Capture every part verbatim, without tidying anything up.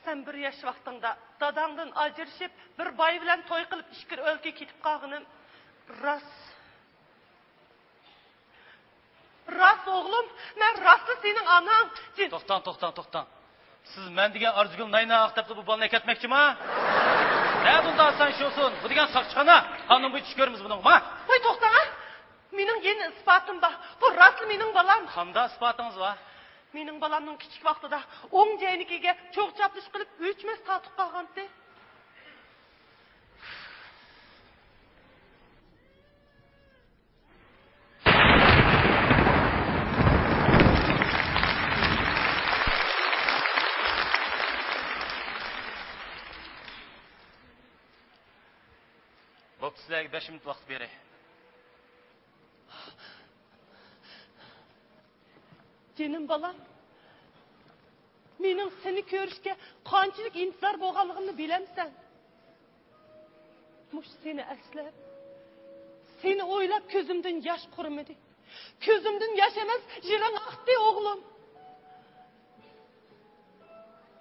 سەن بىر ياش ۋاقتىڭدا داداڭدىن ئاجرىشىپ، بىر باي بىلەن توي قىلىپ، ئىچكىرى ئۆلكىگە كېتىپ قالغىنىم راست. راست، ئوغلۇم، مەن راستلا سېنىڭ ئاناڭ. سېن توختاڭ، توختاڭ، توختاڭ. سىز مەن دېگەن ئارزۇگۈل نايناق دەپلا بۇ بالىنى ئەكەتمەكچىما؟ نەدە ئۇنداق ئاسان ئىش بولسۇن؟ بۇ دېگەن ساقچىخانا، قانۇن بويىچە ئىش كۆرىمىز بۇنىڭغا. ۋاي، توختاڭ، ھە؟ مېنىڭ يەنە ئىسپاتىم بار. بۇ راستلا مېنىڭ بالام. قانداق ئىسپاتىڭىز بار؟ مېنىڭ بالامنىڭ كىچىك ۋاقتىدا ئوڭ جەينىكىگە چوغ چاپلىش قىلىپ، ئۆچمەس تارتىپ قالغانتى. بوپتۇ، سىلەرگە بەش مىنۇت ۋاقىت بېرەي. جېنىم بالام، مېنىڭ سېنى كۆرۈشكە قانچىلىك ئىنتىزار بولغانلىقىمنى بىلەمسەن؟ مۇشۇ سېنى ئەسلەپ، سېنى ئويلاپ كۆزۈمدىن ياش قۇرۇمىدى. كۆزۈمدىن ياش ئەمەس، يىلىڭ ئاقتى، ئوغلۇم.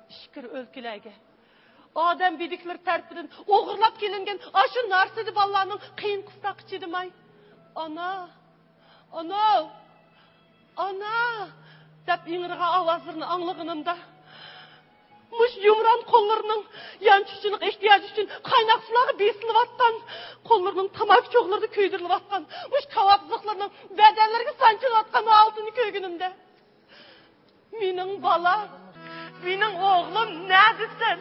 ئىچكىرى ئۆلكىلەرگە ئادەم بىدىكلىرى تەرىپىدىن ئوغرىلاپ كېلىنگەن ئاشۇ نارسىدە بالىلارنىڭ قىيىن قىستاققا چىدىماي، «ئانا! ئانا! ئانا!» دەپ ئىڭرىغان ئاۋازلىرىنى ئاڭلىغىنىمدا، مۇشۇ يۇمران قوللىرىنىڭ يانچۇقچىلىق ئېھتىياجى ئۈچۈن قايناق سۇلارغا بېسىلىۋاتقان، قوللىرىنىڭ تاماكا چوغلىرىدا كۆيدۈرۈلۈۋاتقان، مۇشۇ كاۋاپسىزلىقلىرىنىڭ بەدەنلىرىگە سانچىلىۋاتقان ھالىتىنى كۆرگىنىمدە، «مېنىڭ بالام، مېنىڭ ئوغلۇم نەدىسەن؟»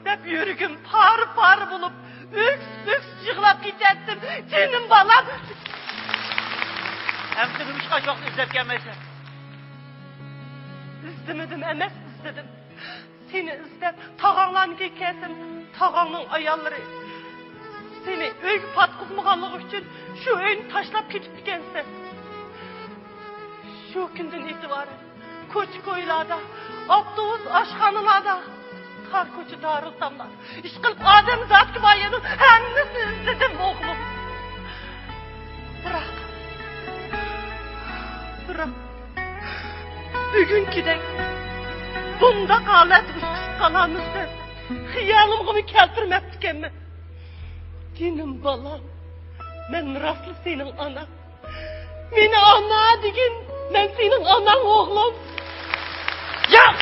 دەپ يۈرىكىم پارە-پارە بولۇپ، ئۆكسۈپ-ئۆكسۈپ يىغلاپ كېتەتتىم. «جېنىم بالام!» ئەمدى نېمىشقا شۇ ۋاقىت ئىزدەپ كەلمەيسەن؟ ئىزدىمىدىم ئەمەس، ئىزدىدىم. سېنى ئىزدەپ تاغاڭلارنىڭكىگە كەلسەم، تاغاڭنىڭ ئاياللىرى سېنى ئۆيگە پاتقۇزمىغانلىقى ئۈچۈن شۇ ئۆينى تاشلاپ كېتىپتىكەنسەن. شۇ كۈندىن ئېتىبارەن كوچا-كويلاردا، ئاپتوبۇس، ئاشخانىلاردا، تار كوچا، دارىلئېتاملار، ئىشقىلىپ ئادەم زادىگە بار يەرنىڭ ھەممىسىنى ئىزدىدىم، ئوغلۇم. بىراق، بىراق، بۈگۈنكىدەك بۇنداق ھالەتتە ئۇچرىشىپ قالارمىز دەپ خىيالىمغىمۇ كەلتۈرمەپتىكەنمەن. جېنىم بالام، مەن راستلا سېنىڭ ئاناڭ. مېنى ئانا دېگىن، مەن سېنىڭ ئاناڭ، ئوغلۇم. ياق!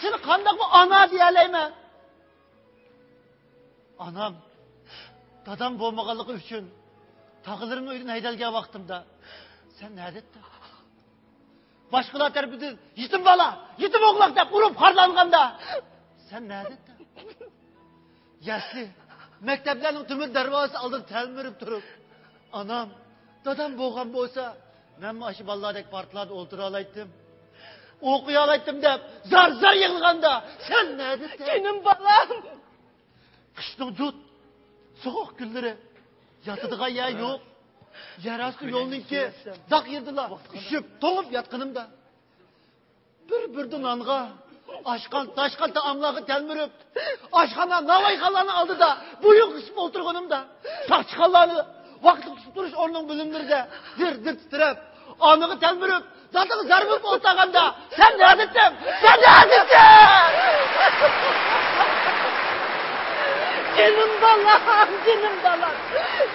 سېنى قانداقمۇ ئانا دېيەلەيمەن؟ ئانام، دادام بولمىغانلىقى ئۈچۈن تاغىلىرىمنىڭ ئۆيىدىن ھەيدەلگەن ۋاقتىمدا سەن نەدە ئىدىڭ؟ باشقىلار تەرىپىدىن «يېتىم بالا، يېتىم ئوغلاق» دەپ ئۇرۇپ خارلانغاندا سەن نەدە ئىدىڭ؟ يەسلى، مەكتەپلەرنىڭ تۆمۈر دەرۋازىسى ئالدىدا تەلمۈرۈپ تۇرۇپ، «ئانام، دادام بولغان بولسا، مەنمۇ ئاشۇ بالىلاردەك پارتىلاردا ئولتۇرالايتتىم، ئوقۇيالايتتىم» دەپ زار-زار يىغلىغاندا سەن نەدە ئىدىڭ؟ جېنىم بالام! قىشنىڭ جۇت، سوغۇق كۈنلىرى ياتىدىغان يەر يوق. يەر ئاستى يولنىڭكى داق يېرىدىلا ئۈشۈپ، توڭۇپ ياتقىنىمدا، بىر بۇردا نانغا، ئاشقان، تاشقان تائاملارغا تەلمۈرۈپ، ئاشخانا، ناۋايخانىلارنىڭ ئالدىدا بويۇن قىسىپ ئولتۇرغىنىمدا، ساقچىخانىلارنى ۋاقىتلىق تۇتۇپ تۇرۇش ئورنىنىڭ بۆلۈملىرىدە دىر-دىر تىترەپ، ئانىغا تەلمۈرۈپ، دادىغا زار بېرىپ ئولتۇرغاندا، سەن نەدىسەن؟ سەن نەدىسەن؟ جېنىم بالام، جېنىم بالام.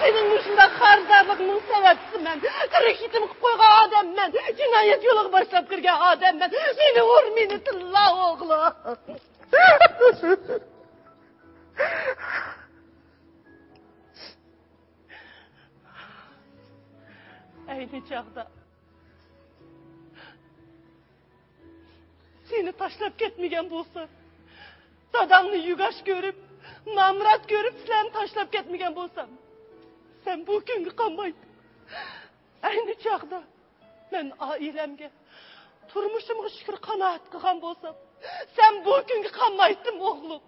سېنىڭ مۇشۇنداق خارىدارلىقىڭنىڭ سەۋەبچىسى مەن. تىرىك يېتىم قىلىپ قويغان ئادەم مەن. جىنايەت يولىغا باشلاپ كىرگەن ئادەم مەن. مېنى ئۇر، مېنى تىللا، ئوغلۇم. ئەينى چاغدا سېنى تاشلاپ كەتمىگەن بولسام، داداڭنى يۈگاش كۆرۈپ، نامرات كۆرۈپ، سىلەرنى تاشلاپ كەتمىگەن بولسام، سەن بۇ كۈنگە قالمايتتىڭ. ئەينى چاغدا مەن ئائىلەمگە، تۇرمۇشۇمغا شۈكۈر قانائەت قىلغان بولسام، سەن بۇ كۈنگە قالمايتتىم، ئوغلۇم.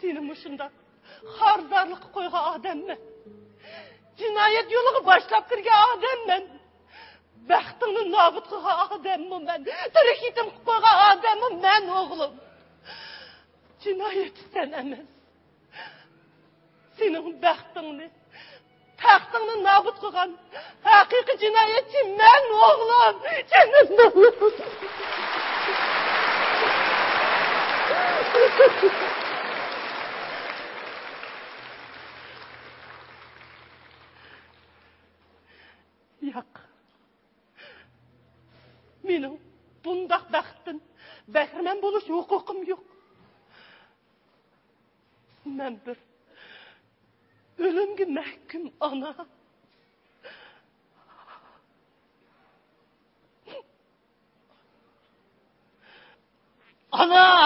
سېنى مۇشۇنداق خارىدارلىققا قويغان ئادەممەن. جىنايەت يولىغا باشلاپ كىرگەن ئادەممەن. بەختىڭنى نابۇت قىلغان ئادەممۇ مەن. تىرىك يېتىم قىلىپ قويغان ئادەممۇ مەن، ئوغلۇم. جىنايەتچى سەن ئەمەس. سېنىڭ بەختىڭنى، تەختىڭنى نابۇت قىلغان ھەقىقىي جىنايەتچى مەن، ئوغلۇم، جېنىم بالام. ياق. مېنىڭ بۇنداق بەختتىن بەھرىمەن بولۇش ھوقۇقۇم يوق. مەن بىر ئۆلۈمگە مەھكۇم ئانا. ئانا!